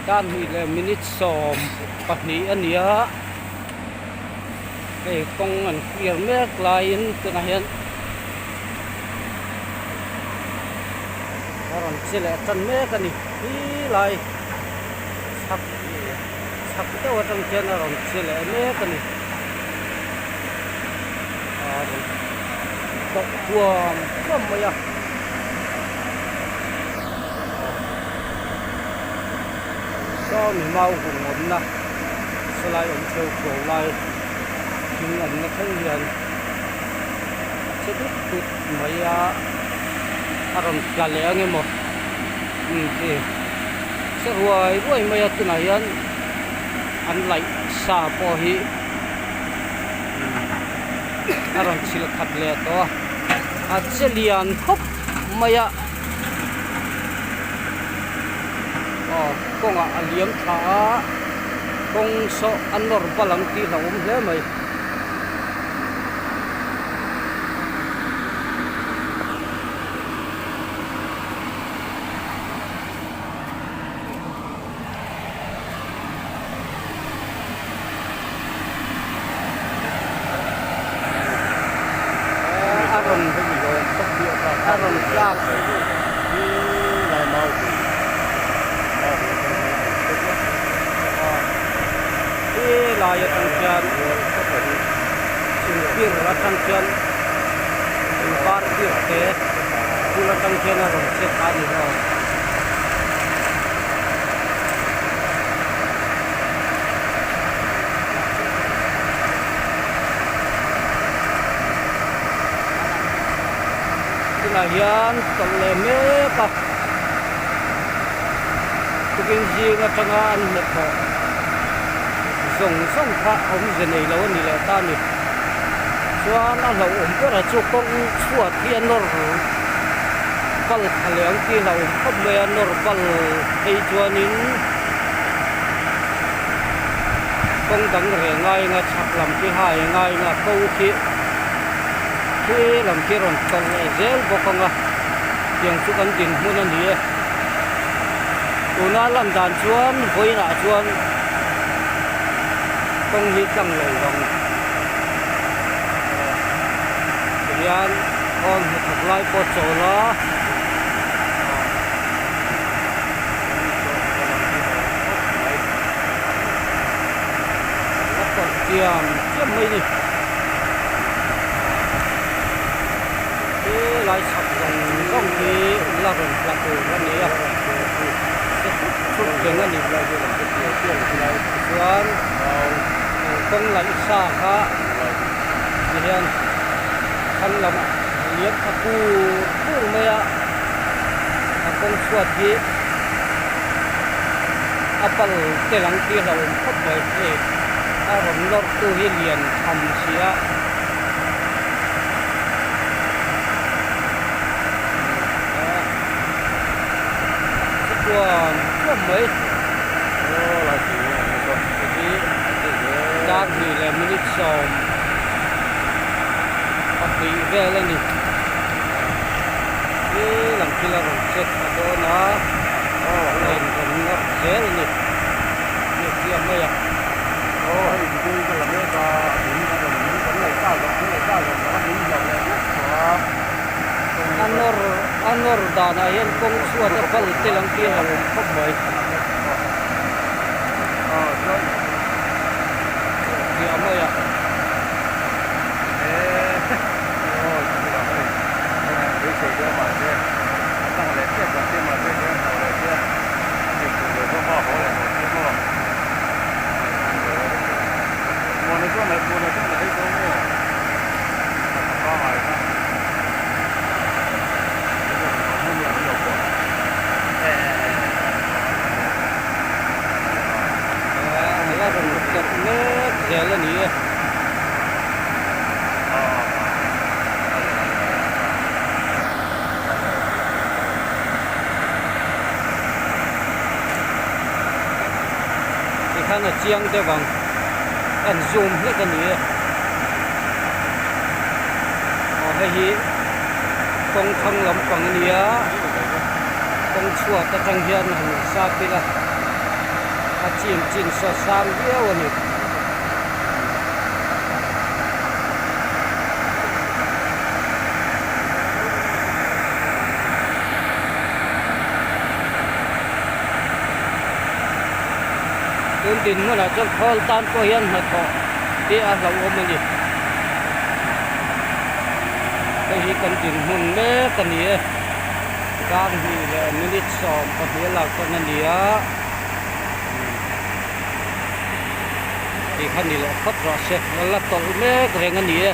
Dar hnih leh minute 12 a ni a, hei kawng an clear mek laiin tunah hian a rawn che leh tan mek a ni hi lai chhak chhak deuh atang khian a rawn che leh mek a ni a rawn tawh thuam thuam mai a. Saw mi mau hung awmna sawlai awm theu thuau lai thing awmna thleng hian a che dut dut mai a a rawn tla leh ang emaw umm khi che ruai ruai mai a tunah hian an laih sa pawh hi a rawn chhilh khat leh tawh a a che lian khawp mai a aw kawngah a liam thla a kawng saw a nawr bal ang tih hlauhawm hle mai. A rawn a rawn tlak he lai atang khian thingpir atang khian thingvar pir te bul atang khian a rawn che thla a ni hlawm. Tunah hian tawlh leh mek a tukin zing atanga an hnathawh zawng zawng kha awmze nei lo a ni leh ta a ni chuan a hlauhawm berah chu kawng chhuat hi a nawr bal kha leh ang tih hlauhawm khawp mai a nawr bal phei chuanin kawng dang reh ngai anga chhak lam khi hai ngai anga ko khi khi lam khi rawn tawlh leh zel bawk anga tiang chu kan dinhmun a ni e tuna lan dan chuan vawiinah chuan kawng hi tlang lo vang tihian khawn hnathawk lai pawh chawl a. La tawlh chiam chiam mai ni he lai chhak zawng zawng hi la rawn tla tur a ni a se thut thut reng a ni tichuan kawng laih sa kha tihian thlang lamah a liam thla kur kur mai a a kawng chhuat hi a pal tel ang tih a hlauhawm khawp mai hei a rawn nawr tu hi lian tham si a chuan chuan mai hei hi dar hnih leh minute 12 vel a ni. He lam thil a rawn che thla dawn a a in rawn nawr zel a ni ni chiah mai a. Aw hei video ka la mek a in a rawn min kan ngaih ta zawk kan ngaih ta zawk zawk a min hlauh leh vek tawh a. A nawr a nawr danah hian kawng chhuat a bal tel ang tih a hlauhawm khawp mai. Chiah mai a. A la rawn tawrh mek zel a ni e. Tikhan a chiang deuh ang kan zoom hlek a ni e. Aw hei hi kawng thlang lampang a ni a kawng chhuat atang hian han zap ila. A chim chin saw sang viau a ni. Tun dinhmunah chuan khawl tan pawh hian hnathawh te a hlauhawm a ni. Hei hi kan dinhmun mek a ni e. Dar hnih leh minute 12 a lak chuan a ni a. Tih kha ni leh phawt rawh se. La tawlh mek reng a ni e.